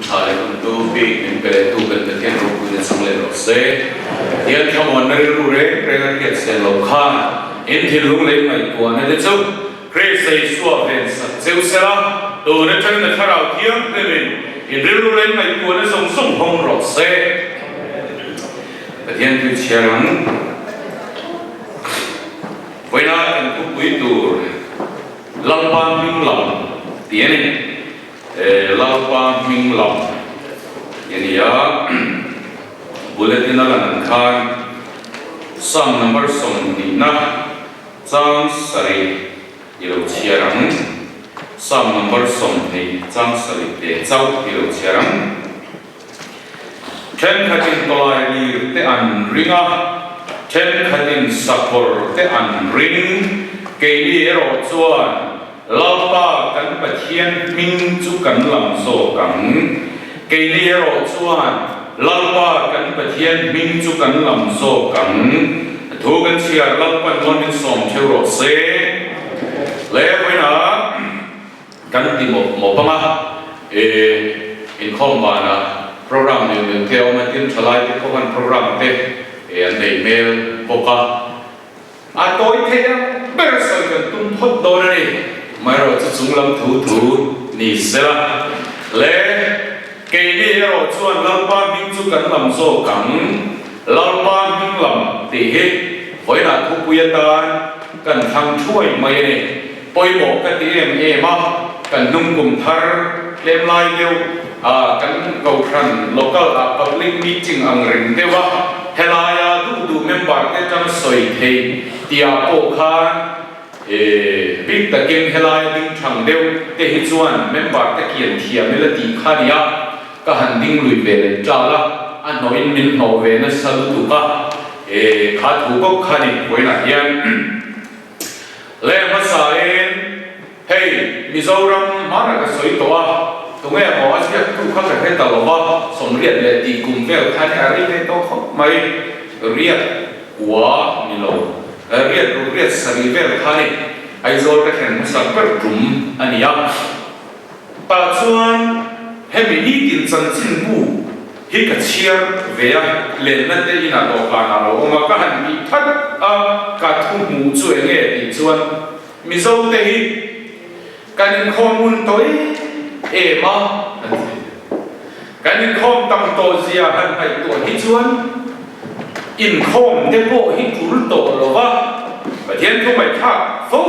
tha leh hun hlu bik min pe leh tu kan Pathian ropuina chang leh rawh se. Pathian thlamuanna rilru reng reng a hriat sel loh khan in thinlung leh ngaihtuahna te chu Krista Isua ven sak cheu sela, tun atangin a thlarau thianghlimin in rilru leh ngaihtuahna zawng zawng hawng rawh se. Pathian tui chhiar ang. Vawiina kan thupui tur Lalpa hming lam tih a ni. Lalpa hming lam tih a ni a, bulletin a lan ang khan Psalm number 20na chang sarih i lo chhiar ang. Psalm number 20 chang sarih te chauh i lo chhiar ang. Thenkhatin tawlai lir te an ring a, thenkhatin sakawr te an ring. Keini erawh chuan Lalpa kan Pathian hming chu kan lam zawk ang. Keini erawh chuan Lalpa kan Pathian hming chu kan lam zawk ang. A thu kan chhiar Lalpan ngawn min sawm theuh rawh se. Le vawiinah. Kan ti mawp mawp ang a, e inkhawm banah program neuh neuh te a awm a, tin thalai te pawh khan program te e an nei hmel bawk a. A tawi thei ang ber sawi kan tum phawt dawn a ni, amaherawh chu chung lam thu thu ni sela. Le keini erawh chuan Lalpa hming chu kan lam zawk ang, Lalpa hming lam tih hi vawiinah thupui atan kan thlang thuai mai a ni. Pawimawh ka ti em em a, kan hnung kum thar tlem lai deuh a kan Kohhran local ah public meeting ang reng deuh a, helaia duh duh member te tang sawi theih tihah pawh khan bik takin helaia ding thang deuh te hi chuan member te kian thiam ila tih kha nia ka han ding lui ve leh tal a, a hnawhin min hnawh ve nasa lutuk a, kha thu bawk kha ni vawiinah hian. Le hmasain, hei Mizoram hmana ka sawi tawh a, tunge maw a ziaktu kha ka hre ta lo va, sawmriat leh tih kum vel khan a ri ve tawh khawp mai, riat kua ni lo, riat ruk riat sarih vel kha ni Aizawl ka thlen hmasak ber tum a ni a. Tah chuan hemi nitin chanchinbu hi ka chhiar ve a, lenna te inah dawhkanah lo awm a, ka han bih that a, ka thu hmuh chu eng nge tih chuan Mizo te hi kan inkhawm ngun tawh em em a, an ti. Kan inkhawm tam tawh zia han ngaihtuah hi chuan inkhawm te pawh hi tul tawh lo va, Pathian thu ngaihthlak fo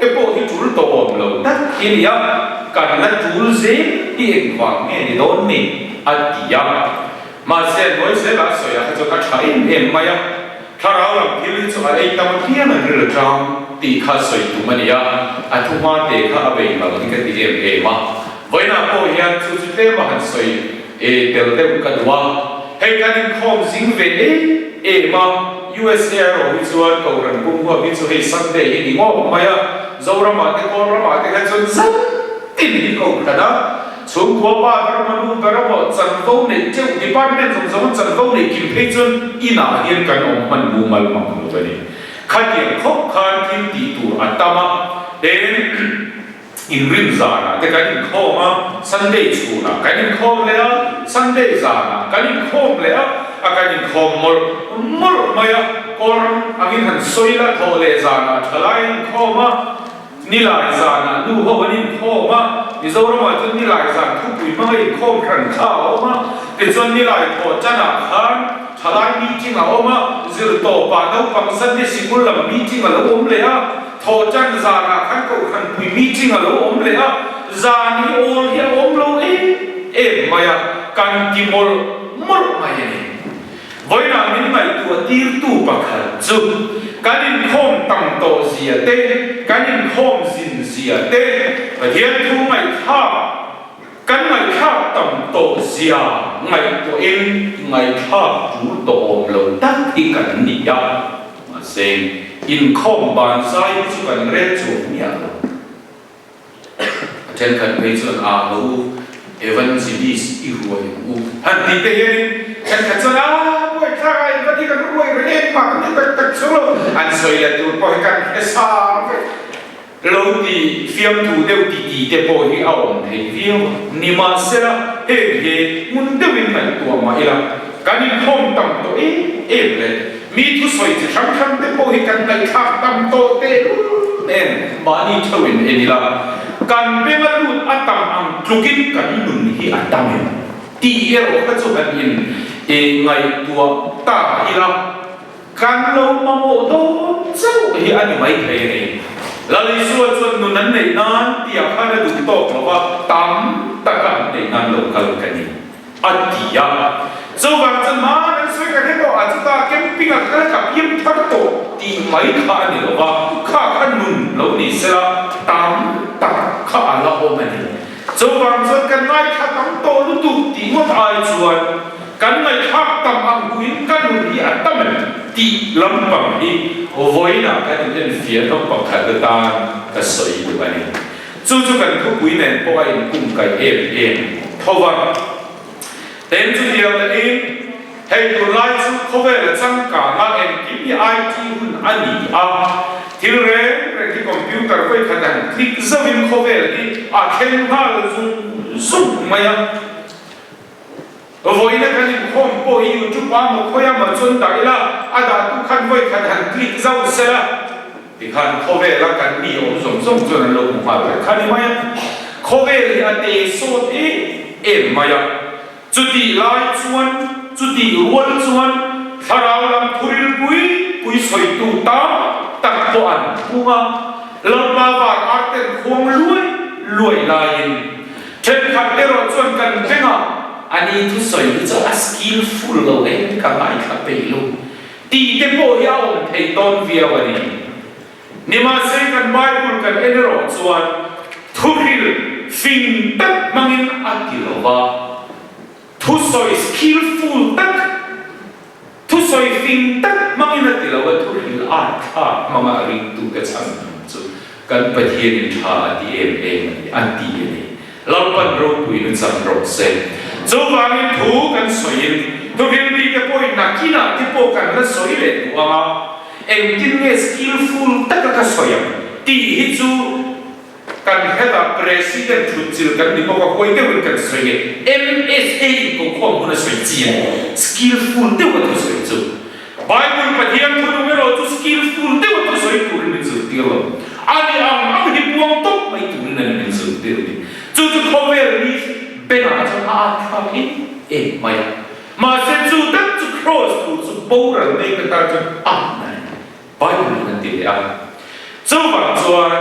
te pawh hi tul tawh awm lo tak hi a ni a, kan la tul zel hi engvang nge ni dawn ni a ti a. Mahse a hnuai zelah a sawi ah kha chuan a tha em em mai a, thlarau lam thil hi chu a ei tam apiang an ril atang tih kha sawi tum a ni a, a thu hma te kha a bei mal hi ka ti em em a. Vawiinah pawh hian chu chu tlem a han sawi e tel deuh ka duh a, hei kan inkhawm zing ve em em a, USA erawh hi chuan Kohhran pum huap hi chu hei Sunday hi ni ngawk mai a, Zoramah te Kawlramah te khan chuan zan tin hi Kohhran a, chhungkua pa ber emaw nu ber emaw chanvo neih teuh department zawng zawng a chanvo neih kim phei chuan inah hian kan awm hman mumal mang lo a ni. Khatiang khawp khan thil tih tur a tam a, tin. Inrin zanah te kan inkhawm a, Sunday chhunah kan inkhawm leh a, Sunday zanah kan inkhawm leh a, a kan inkhawm mawlh mawlh mai a, Kawlram angin han sawi la, thawh leh zanah thalai an inkhawm a, Nilai zanah nu ho an inkhawm a, Mizoramah chuan Nilai zan thupui hmanga inkhawm hran kha a awm a, tichuan Nilai thawh tanah khan thalai meeting a awm a, zirtawpah naupang Sunday sikul lam meeting a lo awm leh a, Thawhṭan zanah khan Kohhranpui meeting a lo awm leh a, zan hi awl hi a awm lo em em mai a, kan ti mawlh mawlh mai a ni. Vawiinah min ngaihtuah tirtu pakhat chu kan inkhawm tam tawh zia te, kan inkhawm zin zia te, Pathian thu ngaihthlak kan ngaihthlak tam tawh zia ngaihtuahin ngaihthlak tul tawh awm lo tak hi kan ni a. Mahse, inkhawm ban zai hi chu kan rel chuang miah lo. A thenkhat phei chuan a ho u, evangelist i ruai ang u han tih te hianin thenkhat chuan a buaithlak a, engvat hi kan ruai reng eng mah kan ti tak tak chu lo, an sawi leh tur pawh hi kan hre sa vek. Lo ti fiamthu deuh ti ti te pawh hi a awm thei viau a, nimahsela heng hi hmun deuhin ngaihtuah mah ila kan inkhawm tam tawh em em leh mi thusawi chi hrang hrang te pawh hi kan ngaihthlak tam tawh tehlul nen mahni theuhin en ila kan benga lut a tam ang tlukin kan nun hi a tam em tih erawh kha chu han in ngaihtuah ta ila. Kan lo mamawh dawn chauh hi a ni mai thei a ni. Lal Isua chuan nun an neih nan tih-ah khan a duh tawk lo va, tam taka an neih nan lo kal ka ni, a ti a. Chuvang chuan hmaan an sawi ka hre tawh a, chutah camping-a kal ka piang thar tawh tih mai kha a ni lo va, kha kha nun lo ni sela tam tak kha a la awm a ni. Chuvang chuan kan ngaithla tam tawh lutuk tih ngawt ai chuan, Kan ngaihthlak tam ang huin ka nun hi a tam em tih lampang hi vawiinah kan inenfiah hnawm pakhat atan ka sawi duh a ni. Chu chu kan thupui nen pawh a inkumkaih em em tho va. Tin, chutiang lehin hei tunlai chu khawvela changkanga engkim hi IT hun a ni a, thil reng reng hi computer vawikhat han click zauhin khawvel hi a thleng nghal zung zung mai a. Vawiina kan inkhawm pawh hi YouTube a maw khawi a maw chuan dah ila, a dahtu khan vawi khat han click zauh sela tikhan khawvela kan mi awm zawng zawng chuan an lo hmu nghal vek kha ni mai a. Khawvel hi a te sawt em em mai a, chutih lai chuan chutih rual chuan thlarau lam thuril pui pui sawitu tam tak pawh an phung a, Lalpa var arten khuang luai luai laiin Thenkhat erawh chuan kan veng a, ani thusawi hi chu a skillful lo em ka ngaithla peih lo tih te pawh hi a awm theih dawn viau a ni. Nimahse kan Bible kan en erawh chuan thuhril fing tak hmangin a ti lo va, thusawi skillful tak, thusawi fing tak hmangin a ti lo a, thuhril âtthlâk hmanga a ringtute chhan hnung chu kan Pathianin ṭha a ti em em a ni, a ti a ni. Lalpan ropuina chang rawh se. Chuvangin thu kan sawiin thuhril mite pawhin nakinah te pawh kan la sawi leh duh ang a, engtin nge skillful taka ka sawi ang tih hi chu Kan hetah President thutchilh kan ni bawk a, huai deuhin kan sawi nge? MSA in kokhawm hun a sawi chi a ni. Skillful deuh a thusawi chu. Bible Pathian thunung erawh chu skillful deuh a thusawi turin min zirtir lo. A ni ang ang hi puang tawp mai turin a ni min zirtir ni. Chu chu khawvel ni bengah chuan a atthlak em em mai a. Mahse chu tak chu Kross tur chu boral mek atan chuan a na a ni. Bible in an ti leh a. Chuvang chuan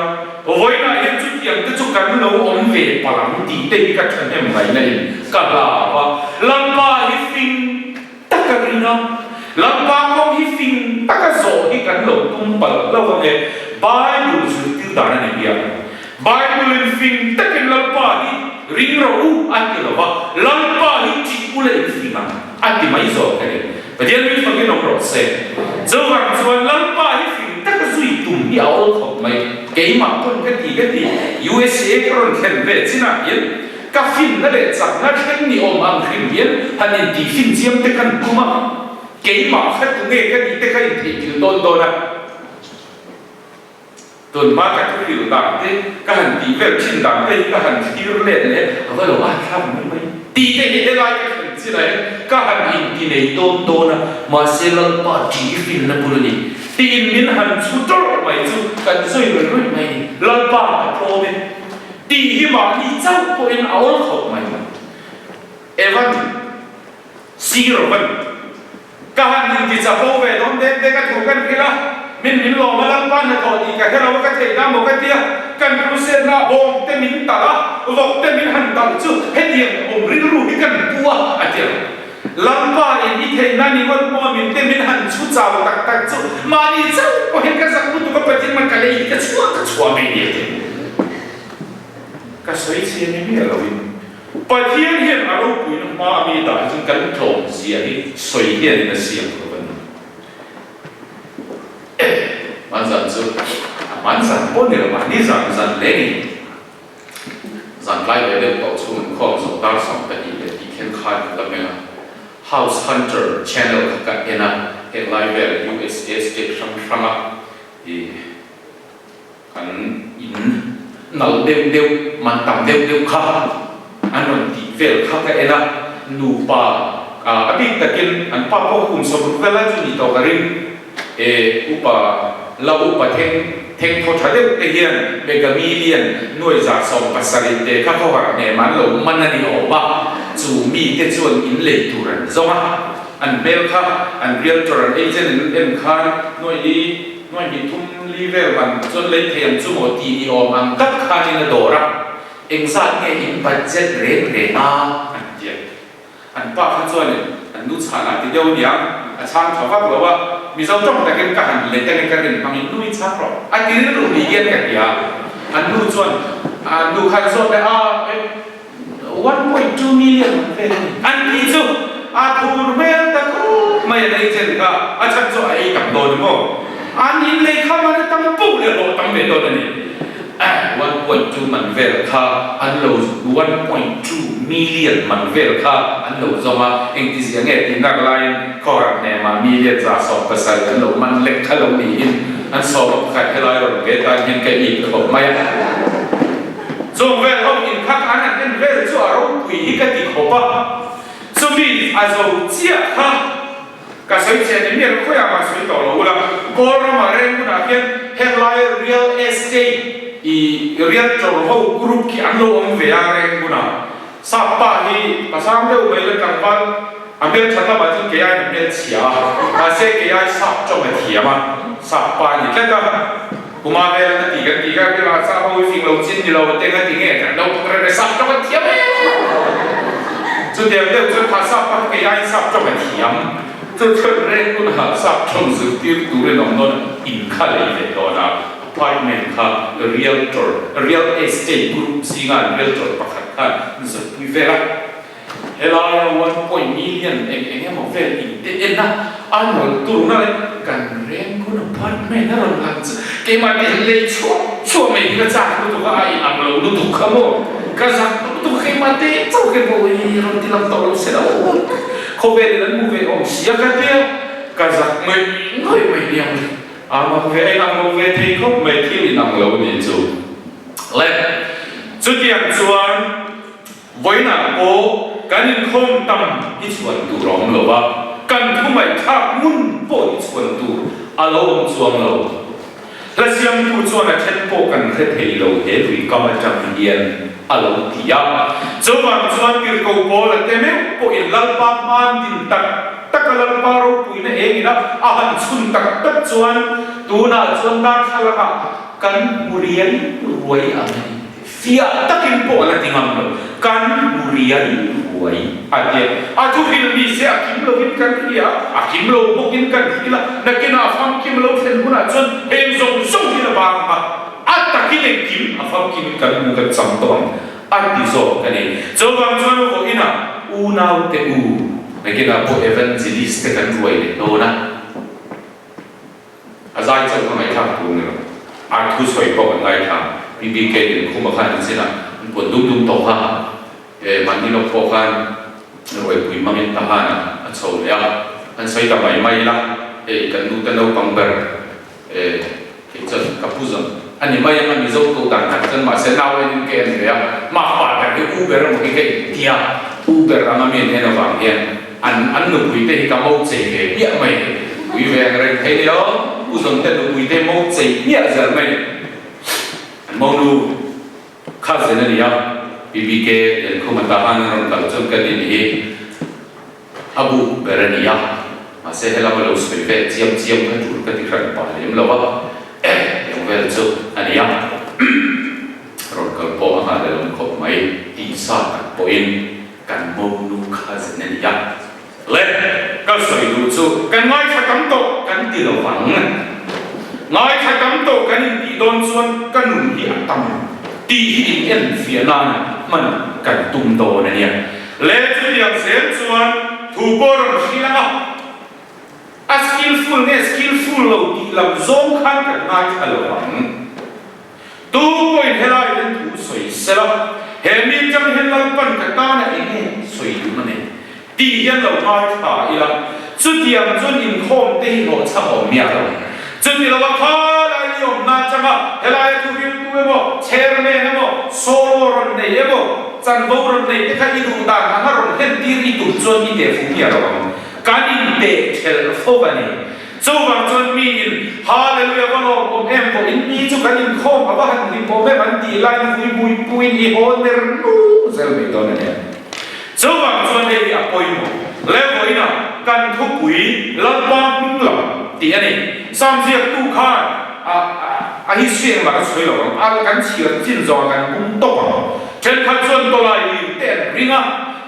vawiinah hian chutiang te chu kan lo awm ve palh ang tih te hi ka thahnem ngaihna in ka hlau a. Lalpa hi fing taka ring a, Lalpa kawng hi fing taka zawh hi kan lo tum palh lo ange. Bible zirtir dan a ni hian Bible in fing takin Lalpa hi ring rawh u a ti lo va, Lalpa hi chih ula in fing ang a ti mai zawk a ni. Pathian min fakin awm rawh se. Chuvang chuan Lalpa hi fing taka zui tum hi a awl khawp mai. Keimah pawn ka ti ka ti. USA ka rawn thlen ve chinah hian ka finna leh chakna thleng ni awm ang hrim hian han intih fin chiam te kan tum a. Keimah kha tunge ka nih te ka intheihthil dawn dawn a. Tun hma ka thuhril dan te, ka han tih vel thin dan te hi ka han thlir let leh a va lo atthlak mai mai tih te hi helai ka thlen chinah hian ka han inti nei dawn dawn a, mahse Lalpa ṭih finna bul a ni tiin min han chhu ṭawrh mai chu kan sawi rawih rawih mai a ni. Lalpa ka tlawm e tih hi mahni chauh pawhin a awl khawp mai. Evan Sirovan. Ka han inti chapo ve dawn dek dek a thu kan hrilh a, min min lawm a Lalpa hnathawh tih ka hre lo a ka theih na maw ka tia, kan crusade na bawng te min talh a, vawk te min han talh chu hetiang awm rilru hi kan pu a a ti lo. Lalpa in i theih na ni ngawt maw min te min han chhu chau tak tak chu mahni chauh pawhin ka zak lutuk a Pathian man ka lei hi ka chhuah ka chhuah mai ni a ti. Ka sawi chhe ni miah lo in. Pathian hian a ropuina hma a mi dah hi chuan kan tlawm zia hi sawi hianin a siam lo a ni. Hman zan chu a hman zan pawh ni lo, mahni zan zan leh ni. Zan tlai ve deuh tawh chhung an khawm zawh dar 12 leh tih thleng khan ka la meng a. House Hunter channel kha ka en a, heng lai vel USA state hrang hranga i. Kan in nalh deuh deuh, man tam deuh deuh kha an rawn tih vel kha ka en a, nupa a bik takin an pa pawh kum 60 vel lai chu ni tawh ka ring e, upa la upa theng theng thaw tha deuh te hian mega million nuai 170 te kha khawhar hnem an lo man a ni awm a, chu mite chuan in lei tur an zawng a, an hmel kha an realtor an agent an en khan nuai li Nuai hnih thum li vel man chuan lei thei ang chu maw tih ni awm ang tak khanin a dawr a, engzat nge in budget reng reng a? An ti a. An pa kha chuanin an nu chhan a ti deuh aniang, a chhang tha vak lo a, Mizo tawng takin ka han let ange ka rin hmangin nu i chhang rawh a ti rilru ni hian ka ti a. An nu chuan a nu khan zawt leh a, 1.2 million ang vel a ni. An tih chu a thur hmel ta khawp mai an ei chen kha, a chhan chu a ei tam dawn emaw? An in lei kha man a tam poh leh hlawh tam ve dawn a ni. 1.2 man vel kha an lo 1.2 million man vel kha an lo zawng a, engtizia nge tih nak laiin khawhar hnemah million 170 an lo man lek kha lo niin an sawm a pakhat helai rawn ve tan hian ka it khawp mai a. Chung vel ho in kha khan an en vel chu a ropui hi ka ti khawp a, chumi a zo chiah kha ka sawi chiah ni miah khawiah mah sawi tawh lo ula, Kawl ramah reng hunah hian helai real estate i realtor ho group khi an lo awm ve a reng hunah sap pa hi pasang deuh mai la tlangval a hmelthat lamah chuan kei aiin a hmelchhia a, mahse kei ai sap tawng a thiam a, sap pa a ni tlat a. Kuma vel ka ti kan ti kha kila sa ho i fing lo chin ni lo te nga ti nge kan lo phak reng reng sap tawng an thiam em chutiang deuh chuan kha sap kha kei aiin sap tawng a thiam chu chuan reng hun ha sap tawng zirtir turin awm dawn in kha lei ve dawn a apartment kha realtor real estate group zinga an realtor pakhat khan zawtpui vel a. Helaia one point million eng eng emaw vel in te en a, a rawn turna leh kan Rangoon apartment a rawn lang chu keimah te hian lei chhuah chhuah mai hi ka chak lutuk a, a inang lo lutuk kha maw, ka zak lutuk a keimah te chauh hian maw i rawn ti lang tawh lo se lo, khawvelin an hmu ve awm sia ka tia, ka zak ngawih ngawih mai nia mawle, a mak ve a inang lo ve thei khawp mai thil inang lo nih chu le chutiang chuan. Vawiinah pawh kan inkhawm tam hi chhuan tur a awm lo a, kan thu ngaihthlak ngun pawh hi chhuan tur a lo awm chuang lo. Hla siamtu chuan a then pawh kan hre thei lo he lui kam atang hian a lo ti a. Chuvang chuan Tirhkoh Paula te meuh pawhin Lalpa hman din tak tak a Lalpa ropuina engin a a han chhun tak tak chuan tunah chuan darthlalangah kan hmu riai ruai ang a ni. Fiah takin pawh a la ti ngam lo. Kan hmu riai ruai a tia. A thu hrilh ni se a kim lovin kan hria a, a kim lo bawkin kan hrilh a, nakinah a famkim lo thlen hunah chuan heng zawng zawng hi la bang ang a, a takin engkim a famkimin kan hmu kan chang tawh ang a ti zawk a ni. Chuvang chuan vawiinah unaute u, nakinah pawh evangelist te kan ruai leh dawn a. A zai chauh ka ngaihthlak tur ni lo. A thu sawi pawh kan ngaithla. PBK in khuma khan an chin a, an puan dum dum tawh kha. E, mahni lawk pawh khan ruaipui hmangin Tahan ah a chho leh a. An sawi ta mai mai la, hei kan nu te naupang ber, e, kei chuan ka pu zawng a ni mai ang a, Mizo ko dan tak chuan mahse nau enin ka en ve a, makpa ber hi u ber emaw hi ka intia, u ber anga mi an en avang hian. An an nupui te hi ka mo chei ve hmiah mai. Pui ve ang reng thei nia U Zawn te nupui te mo chei hmiah zel mai. An mo nu cousin a nia, PBK Liankhum ata khan an rawn kal chuan ka nin hi a buk ber a nia. Mahse helam a lo sawi vel chiam chiam kha tul ka ti hran pah lem lo a, tiang vel chu a nia. Rawn kal pawh a nghah leh awm khawp mai, tihsa tak pawhin. Kan monu kha zen a ni a. Le, ka sawi duh chu kan ngaithla tam tawh kan ti lo vang. Ngaithla tam tawh kan intih dawn chuan ka nun hi a tam tih hi in enfiah nan hman kan tum dawn a nia. Le, chutiang zel chuan thu pawh rawn hrilh ang a. A skillful nge skillful lo tih lam zawng khan kan ngaithla lo vang. Tu pawhin helai hian thu sawi se la, he mi tang hian Lalpan ka tana eng nge sawi duh a nei tih hian lo ngaithla ila, chutiang chuan inkhawm te hi hlawhchham awm miah lo. Chuti lova khalai ni awmna. kawmna atanga helaia thuriltu emaw, chairman emaw, solo rawn nei emaw, chanvo rawn nei te kha i duh dan anga rawn hlentir i tum chuan i teh fuh miah lo ang. Kan inteh thelh fo a ni. Chuvang chuan miin, Hallelujah va lawm awm em pawh in ni chu kan inkhawm a va han hlim awm em an tih laiin vui mui puiin i haw ner nung zel mai dawn a nia. Chuvang chuan hei hi a pawimawh le vawiinah kan thupui Lalpa hming lam tih a ni. Sam ziaktu khan a a history engmah ka sawi lo ang, a kan chhiar chin zawngah kan bum tawp ang. Thenkhat chuan tawlai lir te an ring a,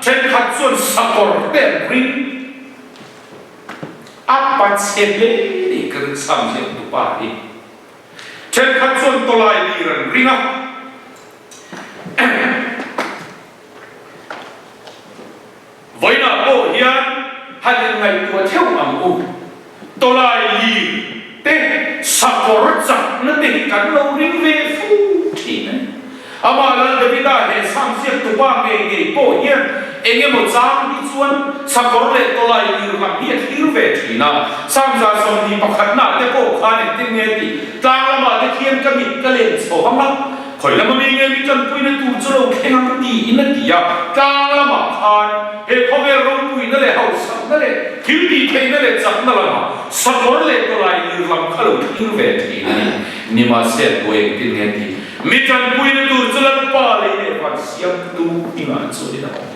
thenkhat chuan sakawr te an ring. A pa chhe hle ni ka ring sam hian tupa hi. Thenkhat chuan tawlai lir an ring a. Vawiinah pawh hian han inngaihtuah theuh ang u. Tawlai lir te sakawr chakna te hi kan lo ring ve fu thin a ni. Amah Lal Davida he Sam ziak tupa ngei ngei pawh hian eng emaw chang hi chuan sakawr leh tawlai lir lam hi a thlir ve thin a. Sam 21 na te pawh khan engtin nge tih tlang lamah te khian ka mit ka len chho vang a, khawi lama mi nge mi tanpuina tur chu lo thleng ang tiin a ti a. Tlang lamah khan he khawvel ropuina leh hausakna leh thil tih theihna leh chakna lamah sakawr leh tawlai lir lam kha lo thlir ve thin a ni. Nimahse an buai engtin nge tih Mi tanpuina tur chu Lalpa lei leh van siamtu hmingah chuan in a awm.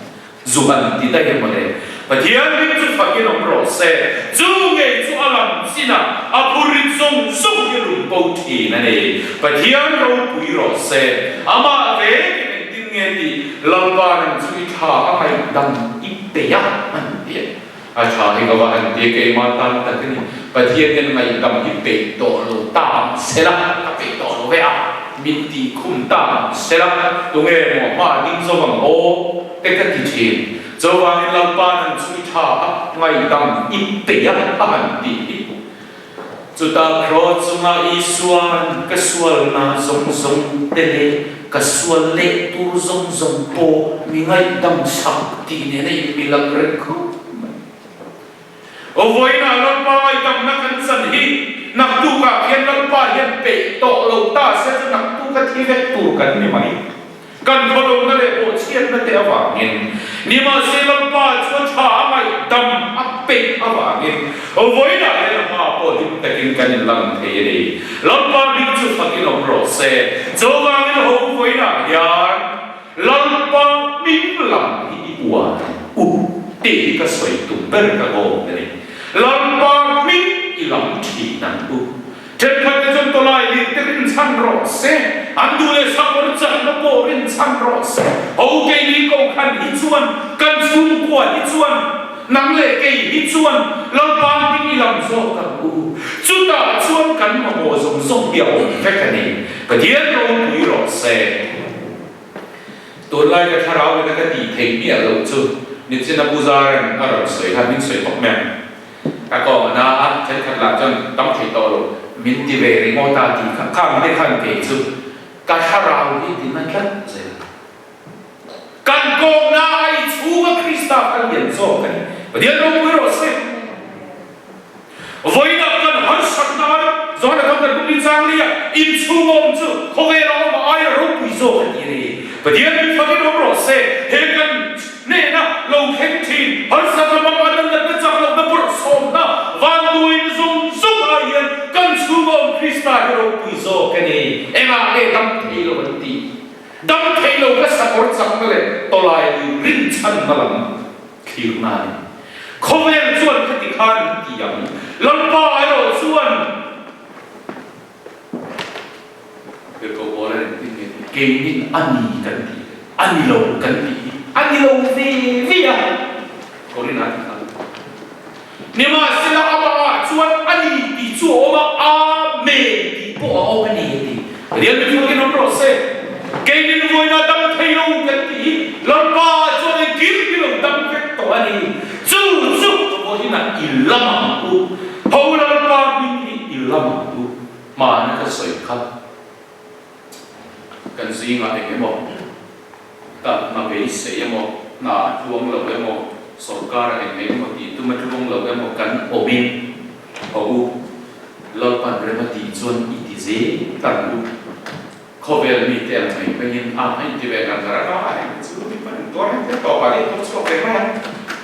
Zu han ti daih emaw le? Pathian hming chu fakin awm rawh se. Chu ngei chu a lam chinah a phurit zawng zawng hi a lung bo thin a ni. Pathian ropui rawh se. Amah vekin engtin nge tih Lalpa nang chu i tha a ngaihdam i peih a an ti a. A tha hi ka va han ti a, keimah tan tak a ni. Pathian hian ngaihdam hi peih tawh lo ta ang se la, ka peih tawh lo ve a, min tih khum ta ang se la, tunge maw hma ding zo ang aw te ka ti thin. Chuvangin Lalpa nang chu i tha a, ngaihdam i peih a, a han ti hi. Chutah Kraw chunga Isua'n ka sualna zawng zawng te leh ka sual leh tur zawng zawng pawh mi ngaihdam sak tih nen a inmilang reng khawp mai. Vawiinah Lalpa ngaihdamna kan chan hi naktukah khian Lalpa hian peih tawh lo ta se chu naktuka thi vek tur kan ni mai. Kan khawlohna leh bawhchhiatna te avangin, nimahse Lalpa chuan tha a ngaihdam a peih avangin vawiinah hian a hma pawh hlim takin kan inlang thei a ni. Lalpa bik chu fakin awm rawh se. Chuvangin ho vawiinah hian Lalpa hming lam hi i uar u tih hi ka sawi tum ber ka ngawm a ni. Lalpa hming i lam thin ang u. Thenkhatte chuan tawlai lirte rinchhan rawh se, an duh leh sakawr chakna pawh rinchhan rawh se. Ho keini Kohhran hi chuan, kan chhungkua hi chuan, nang leh kei hi chuan Lalpa hming i lam zawk ang u. Chutah chuan kan mamawh zawng zawng hi a awm vek a ni. Pathian ropui rawh se. Tunlai ka thlarau ina ka tih theih miah loh chu Nichina Pu Zaran a rawn sawi kha min sawi bawk mai ang. Ka kawng a na a, thenkhat lah chuan tam thei tawh lo, min ti ve ringawt a tih kha khang te khan kei chu ka thlarau hi ti na tlat zel. Kan kawmna a i chhunga Krista kha lian zawk a ni. Pathian ropui rawh se. Vawiinah kan harsatna ai Johana thang kan buk inchang lia inchhung awm chu khawvela awm a aia ropui zawk a ti a ni. Pathian min fakin awm rawh se. He kan Hnehna lo thleng thin, harsatna hmanga natna chak lohna bawrhsawmna vanduaina zawng zawng ah hian kan chhunga awm Krista hi ropui zawk a ni. Engah nge dam thei lo an tih? Dam thei lo kha sakawr chakna leh tawlai rinchhanna lam thlirna a ni. Khawvel chuan khati khan an ti ang, Lalpa erawh chuan, Tirhkoh Paula nen tin nge tih? Keinin a ni kan tih leh a ni lo kan tih hi a ni lo ve ve a, Korinah a ti kha. Nimahsela amahah chuan a ni tih chu a awm a, Amen tih pawh a awm a ni a ti. Pathian mi fakin awm rawh se. Keinin vawiinah dam thei lo kan tih hi Lalpa ah chuan engkim hi lo dam vek tawh a ni. Chu chu vawiinah i lam ang u. Ho Lalpa hming hi i lam ang u. Hmana ka sawi kha kan zingah eng emaw tak hna beisei emaw, hna a tluang lo emaw, sorkar eng eng emaw tih tum a tluang lo emaw kan awmin, Ho u, Lalpan rem a tih chuan i ti. zel ang u. Khawvel mite ang mai maiin a a inti ve ngar ngar a, a eng chu mi pawn an tuar reng reng tawp a, ih tawp chhuak ve mai ang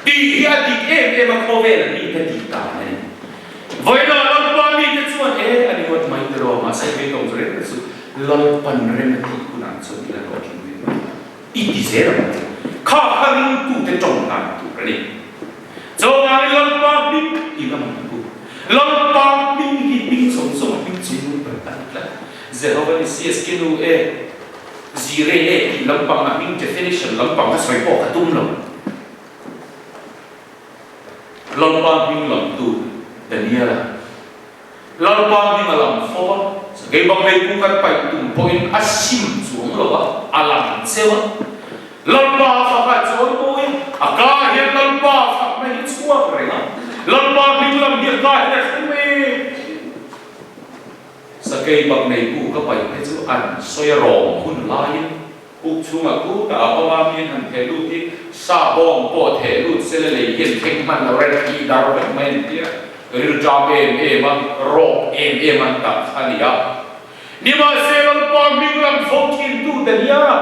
tih hi a dik em em a, khawvel mite tih dan a ni. Vawiinah Lalpa mite chuan e a ni ngawt mai tiraw, mahse beidawng chu reng reng chu Lalpan rem a tih hunah chuan i la hlawhtling ve mai ang i ti zel ang chu. Kha kha ringtute tawng dan tur a ni. Chuvangin Lalpa hming i lam ang u. Lalpa hming hi hming zawng zawng a hming chung nung ber a ni tlat. Jehovah Nissi Eskinu e, Jireh e tih lampang a hming definition lampang a sawi pawh ka tum lo. Lalpa hming lamtu Daniela Lalpa hming a lam fo a, keimah hmeipu kan paih tum pawhin a sim chuang lo a, a lam cheu a. Lalpa fak a chawi mawi a, a ka hian Lalpa fakna hi chhuak reng a, Lalpa hming lam hi a ka hian a thleng em em. Sakei bak neipu ka paih te chu an sawi a rawng hun laiin Puk chhungah khutah a awm a, mi an han theh lut hi sa bawng pawh theh lut se la lei hian thleng hman lo reng tih dar vek mai an ti a, rilṭam em em a, rawk em em an tak a ni a. Nimahse Lalpa hming lam fo thin tu Daniel a,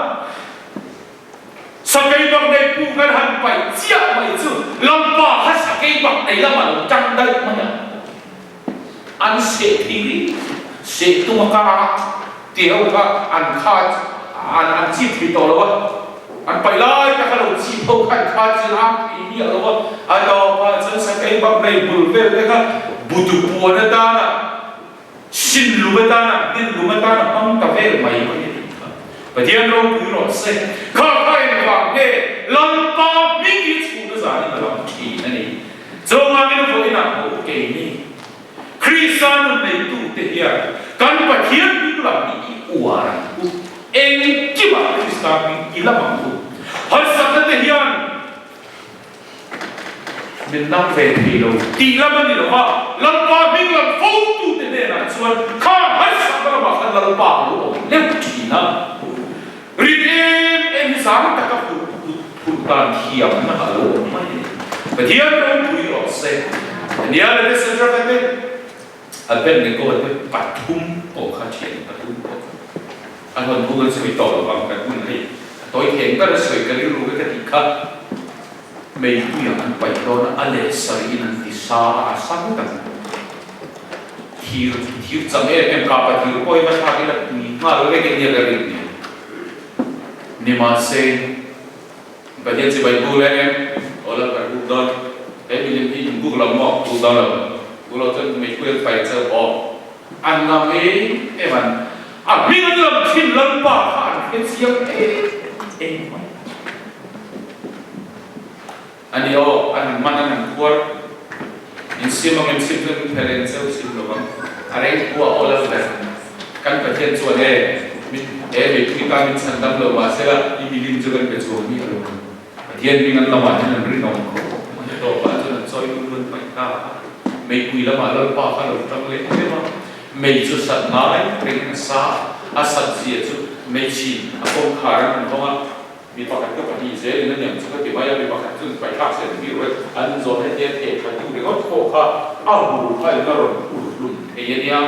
sakei bak nei puk an han paih chiah mai chu Lalpa kha sakei bak nei lam a lo ṭang daih mai a. An seh thei ri seh tum a kar a, ti ho kha an kha an an chip thei tawh lo a, an paih lai tak a lo chip ho kha an kha chil ang thei miah lo a, a tawpah chuan sakei bak nei bul vel te kha butu puan atana sin lum atana hnin lum atana hmang ta vel mai mai a nih kha. Pathian ropui rawh se, kha kha engvang nge Lalpa hming hi chhun a zanin a lam thin a ni. Chuvangin vawiinah pawh keini Krista nun neitute hian kan Pathian hming lam hi i uar ang u, engkimah Krista hming i lam ang u. Harsatna te hian min nam ve thei lo tih lam a ni lo va, Lalpa hming lam fotute hnenah chuan khang harsatna lamah khan Lalpa a lo awm leuh thin a. Rit em em hi zang taka phurh dan thiamna a lo awm mai a ni. Pathian ropui rawh se. Ania le te Shadrach te Abednego te pathum pawh kha thian pathum pawh kha an rawn bung an sawi tawh lo vang kan hun hei a tawi theng ber a sawi ka rilru vek a tih kha meipui ang an paih dawn a a leh sarih in an ti sa a a sa vek ang. Thir thir chang em em kapa thir pawh hi va thlak ila tui nghal vek in nia ka rin ni. Nimahse, Pathian chibai buk leh em aw la kan buk dawn. He milim hi in buk lo maw? Buk dawn lo. Buk lo chuan meipui an pai cheu aw. An ngam em em an a hming an lam thin Lalpa kha an hre chiang em em mai. A ni aw, an han man an han phuar. In sim ang em sim chuan min phelh eng cheu sim lo vang. A reng pua aw lal ber. Kan Pathian chuan e, min e meipui tan min chhan dam lo mahse la, i milim chu kan pe chuang miah lo ang. Pathian hming an lamah hian an rinawm khawp mai a, tawpah chuan an chawi lung luan paih ta a. Meipui lamah Lalpa kha lo tang leh em a, mei chu sat ngai rengin a sa a, a sat zia chu meichhin a kawngkhar an han hawng a, Mi pakhat ka pahnih zel in a niang chu ka ti mai a, mi pakhat chuan paihthlak sen mi ruai an zawn hetia theh tha tu ringawt pawh kha a hu kha in a rawn ur hlum thei a nia.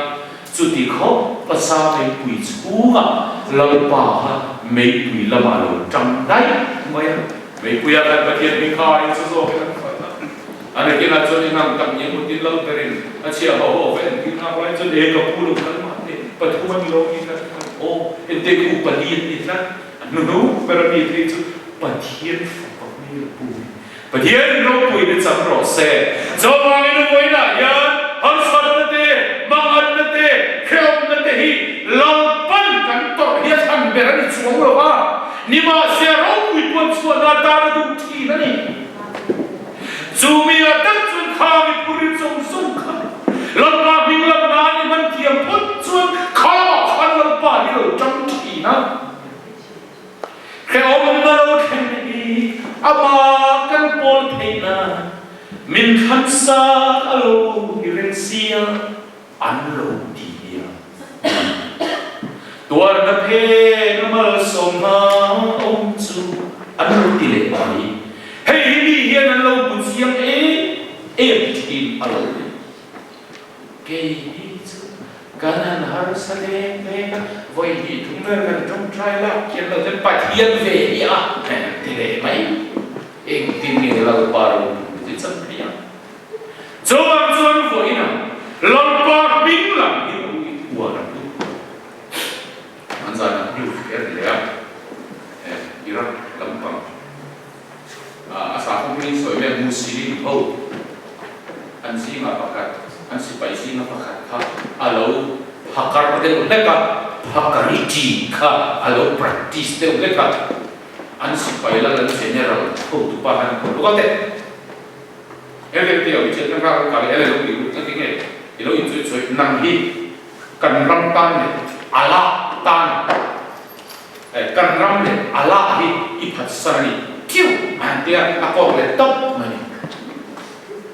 Chuti khawp pasa meipui chhungah Lalpa kha meipui lamah lo tang daih mai a. Meipuia khan Pathian hming kha in sa zawkin an khalh a, a nakinah chuan in ang tak nge mut in Lal berin a chhiah ho ho va entir nak lai chuan e ka pu lo kal mah te pathum a ni lo mi tlat khan aw entir khu pali an ni tlat. A hnuhnung ber a mi phei chu Pathian fapa hmel pu hi Pathian ropuina chang rawh se. Chuvangin a vawiinah hian harsatna te, manganna te, hrehawmna te hi Lalpan kan tawrh hi a thlan ber a ni chuang lo va, nimahse ropui puan chhuahna atan a duh thin a ni. Chu mi ah tak chuan kha mi phur in zawng zawng kha Lalpa hming lam nan i hman thiam phawt chuan kha lamah khan Lalpa hi lo tang thin a. Hrehawmna lo thleng hi amah kan pawl theih nan min thlan sak a lo ni reng sia an lo ti nia. Tuarna phen a malsawmna awm chu an lo ti leh mai. Hei hi mi hian an lo bu chiang em em thin a lo ni. Kei hi chu. Kan han harsa leng leng a, vawi hnih thum vel kan tawngtai lak kian lo chuan Pathian ve hi a ti leh mai. Engtin nge Lalpa ropui chu chan thei ang? Chuvang chuan vawiin ang Lalpa hming lam hi a ui uar ang u. An zan a news kher hle a, Iraq lampang a sakhaw hmingin sawi vel Muslim ho an zingah pakhat, an sipai zinga pakhat kha a lo phakar deuh hlek a, phakariti kha a lo practice deuh hlek a, an sipai lal an general hotupa khan a kawm luk a teh. He vel te i chetna kha ka leh lo ti lut ngati nge i lo inchawih chawih nang hi kan ram tan leh Allah tan kan ram leh Allah hi i phatsan a ni khiu a han tia a kawk leh tawp mai ni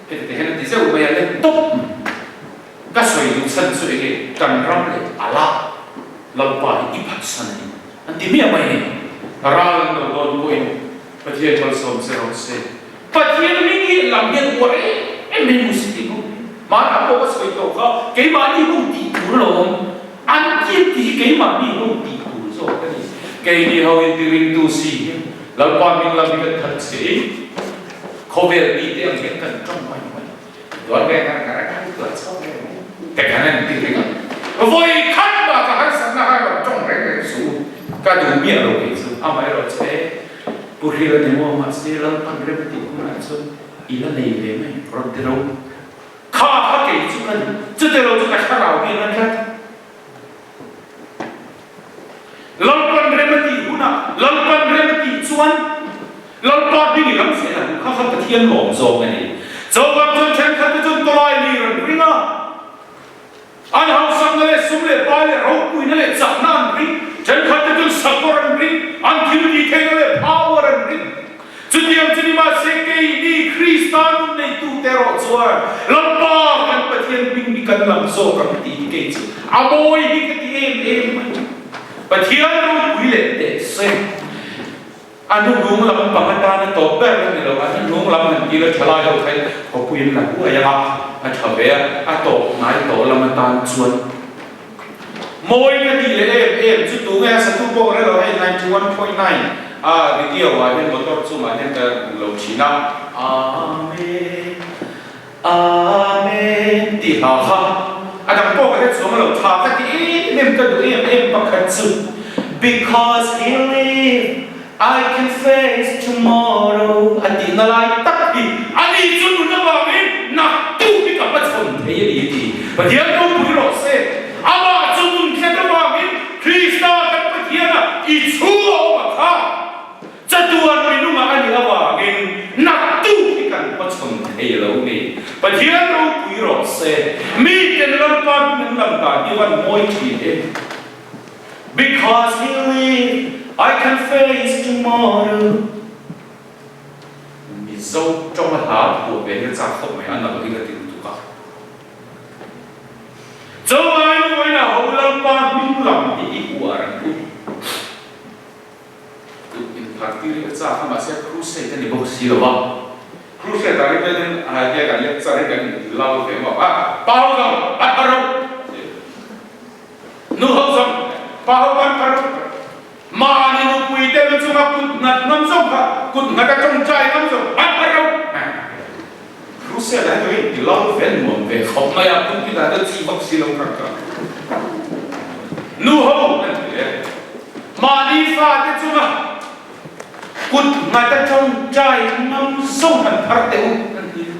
heti te hian a ti zeuh mai a let tawp mai ka sawi duh chhan chu enge kan ram leh Allah Lalpa hi i phatsan a ni an ti miah mai ni ral an lo dawn pawhin Pathian malsawm che rawh se. Pathian hming hi lam hian uar em em mai Muslim ho hi. Hmanah pawh ka sawi tawh kha keimahni ho tih tur a lo awm. An kir tih hi keimahni ho tih tur zawk a ni. Keini ho in tiringtu si hian Lalpa hming lam hi kan that che i khawvel mite ang hian kan tawng mai mai. Tuar ve ngar ngar a kan tuar chho ve mai. Te kan an ti ring a. Vawi khat mah ka harsatna kha rawn tawng reng reng suh u. Ka duh miah lo kei chu. Amaherawh che Pu Hril a ni maw? Mahse Lalpan rem a tih hunah chuan i la nei ve mai rawn ti ro. Kha kha kei chu ka ni. Chute lo chu ka thlarau hian a tlat. Lalpan rem a tih hunah, Lalpan rem a tih chuan Lalpa hming i lam zel ang. Kha kha Pathian lawm zawng a ni. Chuvang chuan thenkhatte chuan tawlai mi rawn ring a. An hausakna leh sum leh pai leh ropuina leh chakna an ring. Thenkhatte chuan sakawr an ring, an thil tih theihna leh power an ring. Chutiang chu ni mahse keini Krista nun neitute erawh chuan Lalpa kan Pathian hming hi kan lam zawk ang tih hi kei chu a mawi hi ka ti em em mai. Pathian ropui leh teh se. A hnuhnung lam pang atana tawp ber a ni lo, a hnuhnung lam han tir a tha lai ho kha in khawpui an la huai ang a, a tha ve a, a tawp hnai tawh lam atan chuan mawi ka tih leh em em chu tu nge a satu pawh ka hre lo hei 91.9 a radio ah hian motor chungah hian ka hmu lo thin a, Amen Amen tih hla kha a dang pawh ka hre chuang lo tha ka ti em em ka duh em em pakhat chu Because he live I can face tomorrow a tihna lai tak hi a ni chu nun avangin naktuk hi ka hmachhawn thei a ni a ti. Pathian ropui rawh se, amah chu nun thlen avangin Krista kan Pathiana i chhung a awm a kha. Chatuan minungah a nih avangin naktuk hi kan hmachhawn thei lo ni. Pathian ropui rawh se. Miten Lalpa hming an lam dan hi van mawi thin em. Because he live, I can face tomorrow. Mizo tawng a hla phuah ve hi a chak khawp mai, a nalh hi ka ti lutuk a. Chuvangin vawiinah ho Lalpa hming lam hi i uar ang u. Kut inphar tir hi ka chak a, mahse crusade a ni bawk si lo a. Crusade ah hi chuan a idea kan lecture hi kan inti lau ve ngawt a, pa ho zawng an phar ro, nu ho zawng pa ho kan phar ro, mahni nupui te lu chunga kut nghat ngam zawng kha kut nghat a tawngtai ngam zawng an phar ro. Crusade ah hi chuan inti lau ve nuam ve khawp mai a, pulpit ah chuan chi bawk si lo kha ka nu ho an ti leh. Mahni fate chunga kut nghat a tawngtai ngam zawng han phar teh u an ti a.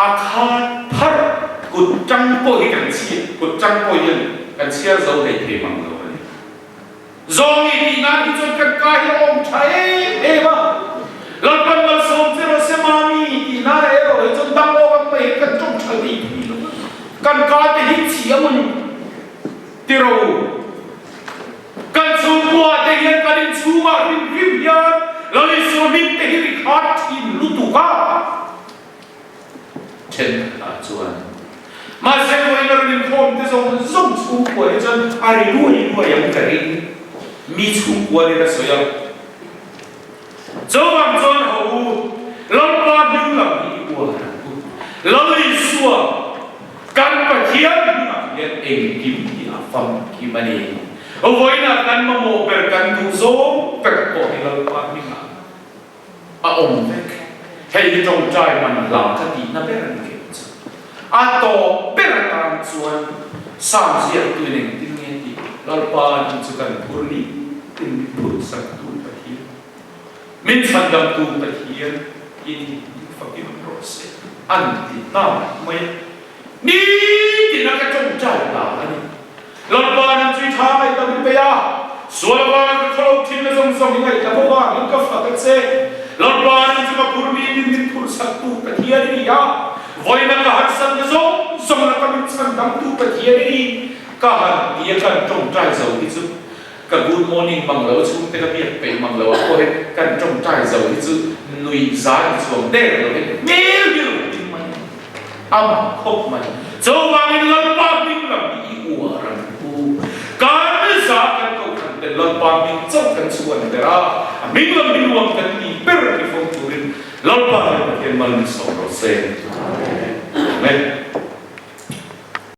A khat phar kut tang pawh hi kan chhiar, kut tang pawh hian kan chhiar zo hlei thei mang lo a ni. Zawng i tih nan hi chuan kan ka hi a awm tha em em a. Lalpan malsawm che rawh se mahni i tih nan erawh hi chuan dang awk ang mai hian kan tawng tha hlei thei lo a. Kan ka te hi chi a mawni ti rawh u. Kan chhungkua te hian kan inchhungah hrim hrim hian Lal Isua hming te hi ri khat thin lutuk a. Thenkhatah chuan mahse vawiin a rawn inkhawm te zawng zawng chhungkua hi chuan a ri luai luai ang ka ring. Mi chhungkua nen a sawi a. Chuvang chuan ho u, Lalpa hming lam hi i uar ang u. Lal Isua kan Pathian hmingah hian Engkim hi a famkim a ni. Vawiinah kan mamawh ber, kan duh zawng ber pawh hi Lalpa hmingah a awm vek. Hei hi tawngtai man hla ka tihna ber a ni keuh chu. A tawp ber atan chuan Psalm ziaktuin engtin nge tih Lalpa ni chu kan phur ni tin min phurhsaktu Pathian, min chhandamtu Pathian i ni min fakin rawh se an ti ta mai a. Nitin a ka tawngtai hna a ni. Lalpa nan chui tha ngaihdam in pe a, sual avanga ka khawlo thin na zawng zawng i ngaihdam avangin ka fak a che. Lalpa nan chu ka phur nitin min phurhsaktu Pathian i ni a, vawiina ka harsatna zawng zawng laka min chhandamtu Pathian i ni. Ka han ti a kan tawngtai zo hi chu ka good morning mang lo a chhungte ka biak peih mang lo ah pawh hian kan tawngtai zo hi chu nuih zai chuang der lo hian hmel hi lo hlim mai a. A mak khawp mai. Chuvangin Lalpa hming lam hi i uar ang u. Kan za kan kohhran ten Lalpa hming chauh kan chhuan ber a, a hming lam hi nuam kan tih ber ti fo turin Lalpa leh Pathian mal min sawm rawh se. Amen.